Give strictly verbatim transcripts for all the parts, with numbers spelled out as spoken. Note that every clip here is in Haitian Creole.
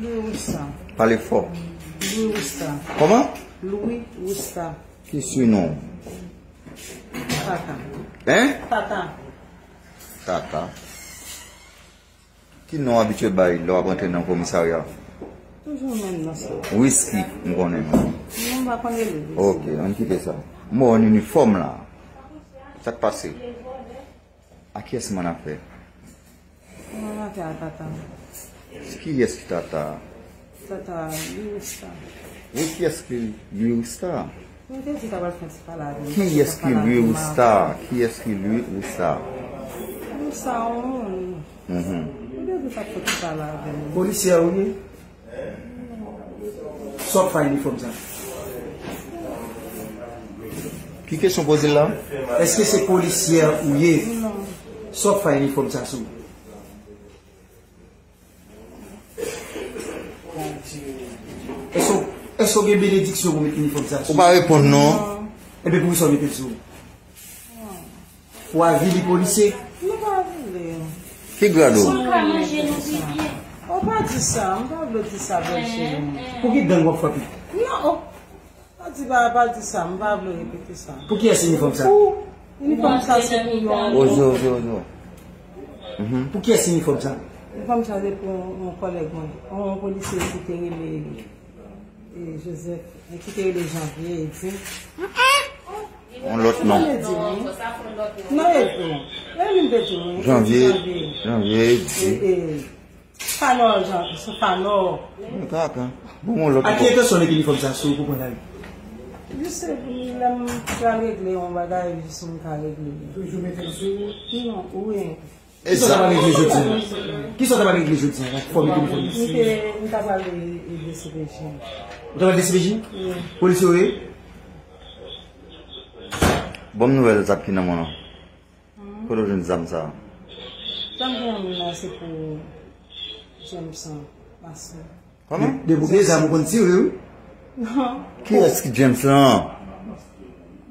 Louis Rousta. Pale fò. Louis Rousta. Kòman? Louis Rousta. Ki sinon? Tata. Hein? Tata. Tata. Ki non abitye bay lè w ap rantre nan komisarya? Toujou menm nan sa. Whisky, m konnen non. Non, m pa konn rele Louis. Ok, ann kite sa. M wè w an inifòm la. Sa k pase? A kiyès m annafè? Mwen antre a tata. Kiyès ki tata? Tata Louis Rousta. Wi, kiyès ki Louis Rousta? Mwen te di ta pral fè ti pale avè m. Kiyès ki Louis Rousta? Kiyès ki Louis Rousta? Louis Rousta, yon moun. Mhm. Mwen te di ta fè ti pale avè m. Polisye ou ye? Sa w ap fè ak inifòm sa? Ki kesyon poze l la? Èske se polisye ou ye? Non. Sa w ap fè ak inifòm sa sou? Èske w- èske w gen benediksyon pou met inifòm sa Ou sou? Pa reponn non. Ebyen poukisa w mete l sou? Ou avili polisye? Nou pa vle. Ki grad ou? Ou ka manje nou pi byen. Ou pa di sa, m pa vle di sa bèl cheri. Pou ki dang w ap frape? Non, ou pa di pa, pa di sa, m pa vle repete sa. Pou kiyès inifòm sa? Pou inifòm sa se pou yon. Ozo, ozo, ozo. Pou kiyès inifòm sa? Inifòm sa se pou yon kòlèg mwen, yon polisye ki te rele e Joseph, e ki te rele Janvier, e di. Yon lòt non. Mwen di wi. Non, e di. E li m te di wi. Janvier. Janvier. Janvier di. E, e, Fanò, Jan, sou Fanò. Mwen kaka. Bon, yon lòt A ki ankò. entansyon w mete inifòm sa sou pou pran lari? Jis lè m pral regle yon bagay, jis m ka regle. Toujou mete l sou. Non, wi. Kisa w ta pral regle jodi a? Kisa w ta pral regle jodi a? Fò w mete inifòm. M te, m ta pral e, e D C P J. Ou ta pral D C P J? Wi. Polisye ou ye? Bon nouvèl zam ki nan men w lan. Kote w jwenn zam sa? Zam ki nan men m nan se pou Jameson Mason. Kòman? De pou gen zam ou konn tire wi. Non. Kiyès ki James lan?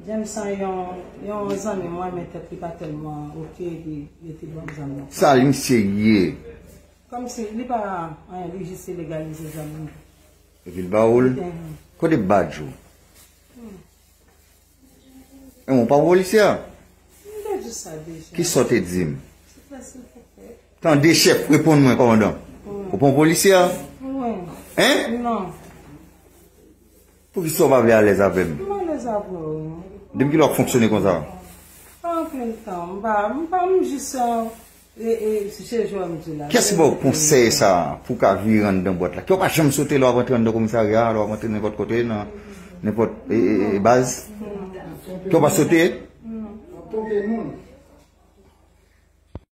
Jameson yon, yon zanmi mwen, men tèt li pa tèlman oke, epi li te ban m zam nan. Sa li misye ye? Kòmsi li pa anyen, li jis te legalize zam nan. Epi l ba ou l? Mhm. Kote badj ou? E mwen pa polisye a? M te di sa deja. Kisa w te di m? Silvouplè, silvouplè. Tande chèf, reponn mwen kòmandan. Ou pa yon polisye a? Wi. Hein? Non. Poukisa w pa vle alèz avè m? M alèz avè w. Depi kilè w ap fonksyone konsa? Pa anpil tan. M pa, m pa, m jis, e, e, se jwè m di la. Kiyès ki ba w konsèy sa pou w ka vire anndan bwat la? Ke w pa janm sote lè w ap antre anndan komisarya, lè w ap antre nenpòt kote, nan nenpòt e, e, e, baz? Ke w pa sote? Non. Tonbe moun.